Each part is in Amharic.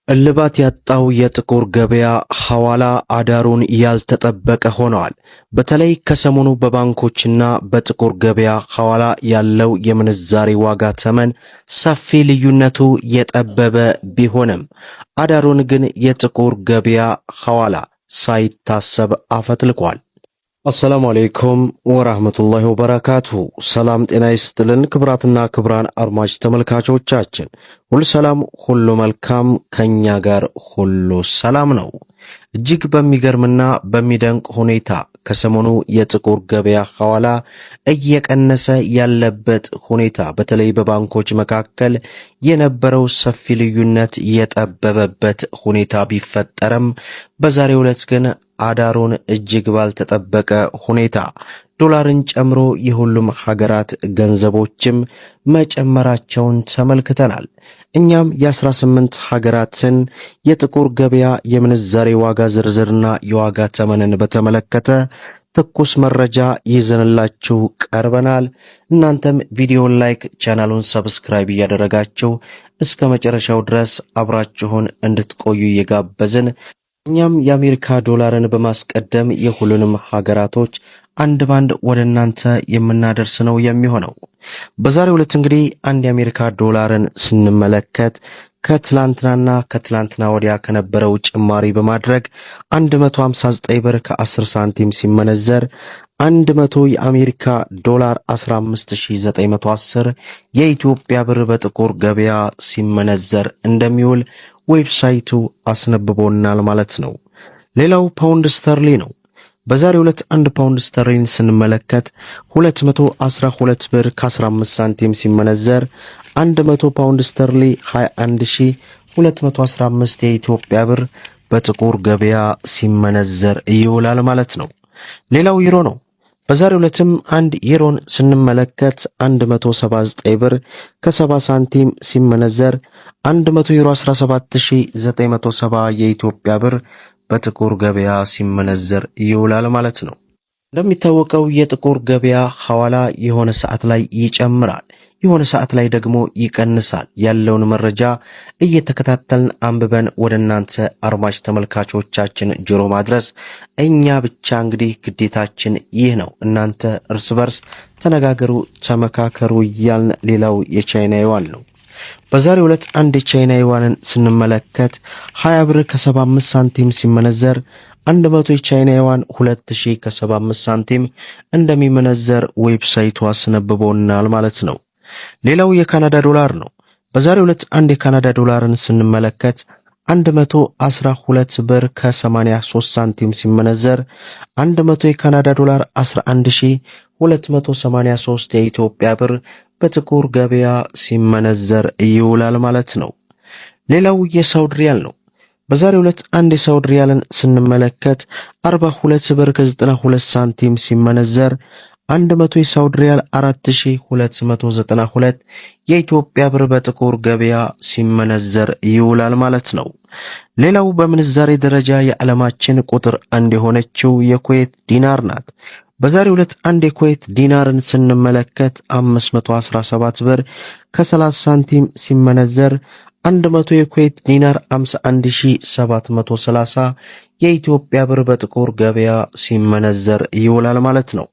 እልባት ያጣው የጥቁር ገበያ ሐዋላ አዳሩን ያልተጠበቀ ሆነዋል። በተለይ ከሰሞኑ በባንኮችና በጥቁር ገበያ ሐዋላ ያለው የምንዛሬ ዋጋ ተመን ሰፊ ልዩነቱ የጠበበ ቢሆንም አዳሩን ግን የጥቁር ገበያ ሐዋላ ሳይታሰብ አፈትልኳል። አሰላሙ አለይኩም ወራህመቱላሂ ወበረካቱሁ። ሰላም ጤና ይስጥልን ክብራትና ክብራን አድማጭ ተመልካቾቻችን ሁሉ ሰላም ሁሉ መልካም፣ ከኛ ጋር ሁሉ ሰላም ነው። እጅግ በሚገርምና በሚደንቅ ሁኔታ ከሰሞኑ የጥቁር ገበያ ሐዋላ እየቀነሰ ያለበት ሁኔታ በተለይ በባንኮች መካከል የነበረው ሰፊ ልዩነት የጠበበበት ሁኔታ ቢፈጠርም በዛሬው ዕለት ግን አዳሩን እጅግ ባልተጠበቀ ሁኔታ ዶላርን ጨምሮ የሁሉም ሀገራት ገንዘቦችም መጨመራቸውን ተመልክተናል። እኛም የ18 ሀገራትን የጥቁር ገበያ የምንዛሬ ዋጋ ዝርዝርና የዋጋ ተመንን በተመለከተ ትኩስ መረጃ ይዘንላችሁ ቀርበናል። እናንተም ቪዲዮን like፣ ቻናሉን subscribe እያደረጋችሁ እስከ መጨረሻው ድረስ አብራችሁን እንድትቆዩ እየጋበዝን እኛም የአሜሪካ ዶላርን በማስቀደም የሁሉንም ሀገራቶች አንድ ባንድ ወደ እናንተ የምናደርስ ነው የሚሆነው። በዛሬው ዕለት እንግዲህ አንድ የአሜሪካ ዶላርን ስንመለከት ከትላንትናና ከትላንትና ወዲያ ከነበረው ጭማሪ በማድረግ 159 ብር ከ10 ሳንቲም ሲመነዘር 100 የአሜሪካ ዶላር 15910 የኢትዮጵያ ብር በጥቁር ገበያ ሲመነዘር እንደሚውል ዌብሳይቱ አስነብቦናል ማለት ነው። ሌላው ፓውንድ ስተርሊንግ ነው። በዛሬው ዕለት አንድ ፓውንድ ስተርሊንግ ስንመለከት 212 ብር ከ15 ሳንቲም ሲመነዘር 100 ፓውንድ ስተርሊንግ 21215 የኢትዮጵያ ብር በጥቁር ገበያ ሲመነዘር ይውላል ማለት ነው። ሌላው ዩሮ ነው። በዛሬው ዕለትም አንድ ዩሮን ስንመለከት 179 ብር ከ70 ሳንቲም ሲመነዘር 100 ዩሮ 17970 የኢትዮጵያ ብር በጥቁር ገበያ ሲመነዘር ይውላል ማለት ነው። እንደሚታወቀው የጥቁር ገበያ ሐዋላ የሆነ ሰዓት ላይ ይጨምራል፣ የሆነ ሰዓት ላይ ደግሞ ይቀንሳል። ያለውን መረጃ እየተከታተልን አንብበን ወደ እናንተ አድማጭ ተመልካቾቻችን ጆሮ ማድረስ እኛ ብቻ እንግዲህ ግዴታችን ይህ ነው። እናንተ እርስ በርስ ተነጋገሩ፣ ተመካከሩ እያልን ሌላው የቻይና ዩዋን ነው። በዛሬው ዕለት አንድ የቻይና ዩዋንን ስንመለከት 20 ብር ከ75 ሳንቲም ሲመነዘር 100 የቻይና ዩዋን 2000 ከ75 ሳንቲም እንደሚመነዘር ዌብሳይቱ አስነብቦናል ማለት ነው። ሌላው የካናዳ ዶላር ነው። በዛሬው ዕለት አንድ የካናዳ ዶላርን ስንመለከት 112 ብር ከ83 ሳንቲም ሲመነዘር 100 የካናዳ ዶላር 11283 የኢትዮጵያ ብር በጥቁር ገበያ ሲመነዘር ይውላል ማለት ነው። ሌላው የሳውዲ ሪያል ነው። በዛሬው ዕለት አንድ የሳውዲ ሪያልን ስንመለከት 42 ብር ከ92 ሳንቲም ሲመነዘር 100 የሳውዲ ሪያል 4292 የኢትዮጵያ ብር በጥቁር ገበያ ሲመነዘር ይውላል ማለት ነው። ሌላው በምንዛሬ ደረጃ የዓለማችን ቁጥር አንድ የሆነችው የኩዌት ዲናር ናት። በዛሬው ዕለት አንድ የኩዌት ዲናርን ስንመለከት 517 ብር ከ30 ሳንቲም ሲመነዘር 100 የኩዌት ዲናር 51730 የኢትዮጵያ ብር በጥቁር ገበያ ሲመነዘር ይውላል ማለት ነው።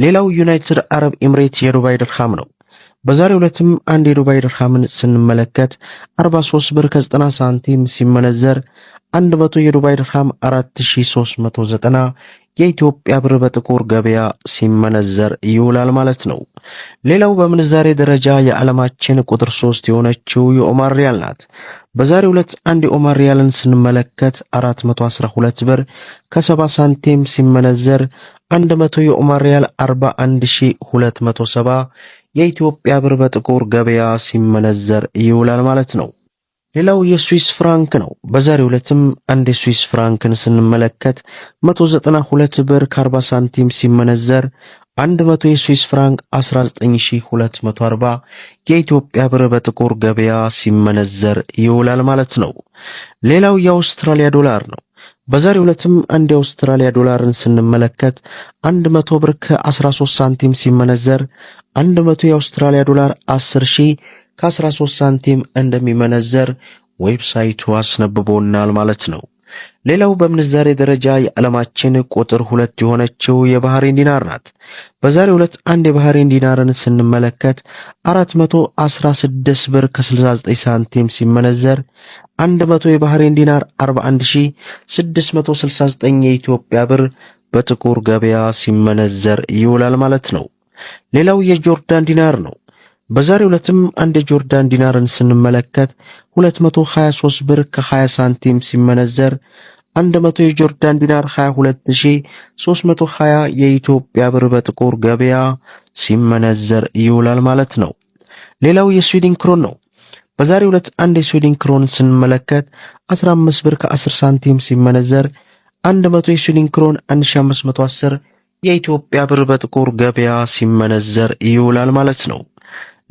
ሌላው ዩናይትድ አረብ ኤምሬት የዱባይ ድርሃም ነው። በዛሬው ዕለትም አንድ የዱባይ ድርሃምን ስንመለከት 43 ብር ከ90 ሳንቲም ሲመነዘር 100 የዱባይ ድርሃም 4390 የኢትዮጵያ ብር በጥቁር ገበያ ሲመነዘር ይውላል ማለት ነው። ሌላው በምንዛሬ ደረጃ የዓለማችን ቁጥር 3 የሆነችው የኦማን ሪያል ናት። በዛሬው ዕለት አንድ የኦማን ሪያልን ስንመለከት 412 ብር ከ70 ሳንቲም ሲመነዘር 100 የኦማን ሪያል 41270 የኢትዮጵያ ብር በጥቁር ገበያ ሲመነዘር ይውላል ማለት ነው። ሌላው የስዊስ ፍራንክ ነው። በዛሬው ዕለትም አንድ የስዊስ ፍራንክን ስንመለከት 192 ብር ከ40 ሳንቲም ሲመነዘር 100 የስዊስ ፍራንክ 19240 የኢትዮጵያ ብር በጥቁር ገበያ ሲመነዘር ይውላል ማለት ነው። ሌላው የአውስትራሊያ ዶላር ነው። በዛሬው ዕለትም አንድ የአውስትራሊያ ዶላርን ስንመለከት 100 ብር ከ13 ሳንቲም ሲመነዘር 100 የአውስትራሊያ ዶላር 10 ሺህ ከ13 ሳንቲም እንደሚመነዘር ዌብሳይቱ አስነብቦናል ማለት ነው። ሌላው በምንዛሬ ደረጃ የዓለማችን ቁጥር 2 የሆነችው የባህሬን ዲናር ናት። በዛሬው ዕለት አንድ የባህሬን ዲናርን ስንመለከት 416 ብር ከ69 ሳንቲም ሲመነዘር 100 የባህሬን ዲናር 41669 የኢትዮጵያ ብር በጥቁር ገበያ ሲመነዘር ይውላል ማለት ነው። ሌላው የጆርዳን ዲናር ነው። በዛሬው ዕለትም አንድ የጆርዳን ዲናርን ስንመለከት 223 ብር ከ20 ሳንቲም ሲመነዘር 100 የጆርዳን ዲናር 22320 የኢትዮጵያ ብር በጥቁር ገበያ ሲመነዘር ይውላል ማለት ነው። ሌላው የስዊድን ክሮን ነው። በዛሬው ዕለት አንድ የስዊድን ክሮን ስንመለከት 15 ብር ከ10 ሳንቲም ሲመነዘር 100 የስዊድን ክሮን 1510 የኢትዮጵያ ብር በጥቁር ገበያ ሲመነዘር ይውላል ማለት ነው።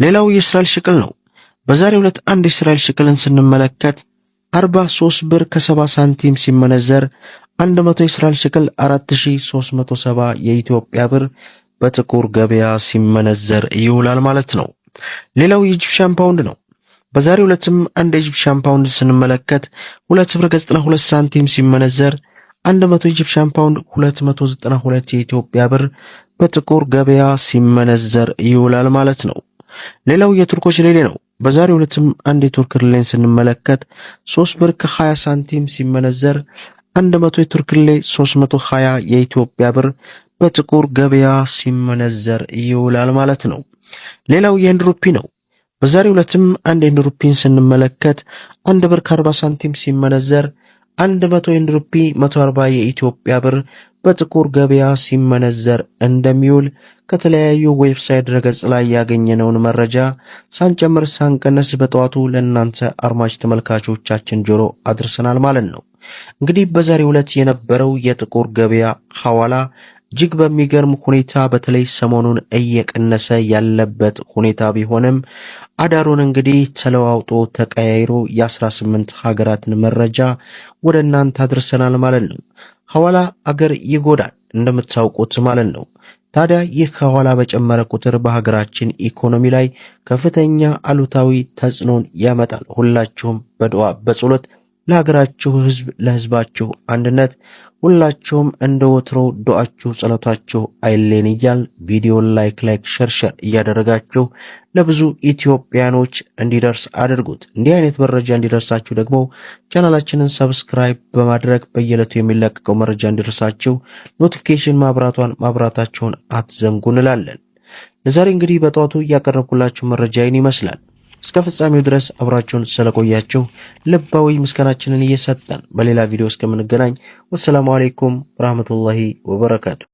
ሌላው የእስራኤል ሽቅል ነው። በዛሬው ዕለት አንድ የእስራኤል ሽቅልን ስንመለከት 43 ብር ከ70 ሳንቲም ሲመነዘር 100 የእስራኤል ሽቅል 4370 የኢትዮጵያ ብር በጥቁር ገበያ ሲመነዘር ይውላል ማለት ነው። ሌላው የ Egyptian ፓውንድ ነው። በዛሬው ዕለትም አንድ የ Egyptian ፓውንድ ስንመለከት 2 ብር ከ92 ሳንቲም ሲመነዘር 100 Egyptian ፓውንድ 292 የኢትዮጵያ ብር በጥቁር ገበያ ሲመነዘር ይውላል ማለት ነው። ሌላው የቱርኮች ሊሬ ነው። በዛሬው ዕለትም አንድ የቱርክ ሊሬን ስንመለከት 3 ብር ከ20 ሳንቲም ሲመነዘር 100 የቱርክ ሊሬ 320 የኢትዮጵያ ብር በጥቁር ገበያ ሲመነዘር ይውላል ማለት ነው። ሌላው የህንድ ሩፒ ነው። በዛሬው ዕለትም አንድ የህንድ ሩፒን ስንመለከት 1 ብር ከ40 ሳንቲም ሲመነዘር 100 የህንድ ሩፒ 140 የኢትዮጵያ ብር በጥቁር ገበያ ሲመነዘር እንደሚውል ከተለያዩ website ድረገጽ ላይ ያገኘነውን መረጃ ሳንጨምር ሳንቀነስ በጠዋቱ ለእናንተ አድማጭ ተመልካቾቻችን ጆሮ አድርሰናል ማለት ነው። እንግዲህ በዛሬው ዕለት የነበረው የጥቁር ገበያ ሐዋላ እጅግ በሚገርም ሁኔታ በተለይ ሰሞኑን እየቀነሰ ያለበት ሁኔታ ቢሆንም አዳሩን እንግዲህ ተለዋውጦ ተቀያይሮ የ18 ሀገራትን መረጃ ወደ እናንተ አድርሰናል ማለት ነው። ሐዋላ አገር ይጎዳል እንደምታውቁት ማለት ነው። ታዲያ ይህ ከኋላ በጨመረ ቁጥር በሀገራችን ኢኮኖሚ ላይ ከፍተኛ አሉታዊ ተጽዕኖን ያመጣል። ሁላችሁም በዱዓ በጸሎት ለሀገራችሁ ሕዝብ ለሕዝባችሁ አንድነት ሁላችሁም እንደ ወትሮ ዱዓችሁ ጸሎታችሁ አይለየን እያልን ቪዲዮን like like share share እያደረጋችሁ ለብዙ ኢትዮጵያኖች እንዲደርስ አድርጉት። እንዲህ አይነት መረጃ እንዲደርሳችሁ ደግሞ ቻናላችንን subscribe በማድረግ በየዕለቱ የሚለቀቀው መረጃ እንዲደርሳችሁ notification ማብራቷን ማብራታችሁን አትዘንጉ እንላለን። ለዛሬ እንግዲህ በጠዋቱ እያቀረብኩላችሁ መረጃ ይህን ይመስላል። እስከ ፍጻሜው ድረስ አብራችሁን ስለቆያችሁ ልባዊ ምስጋናችንን እየሰጠን በሌላ ቪዲዮ እስከምንገናኝ والسلام عليكم ورحمة الله وبركاته።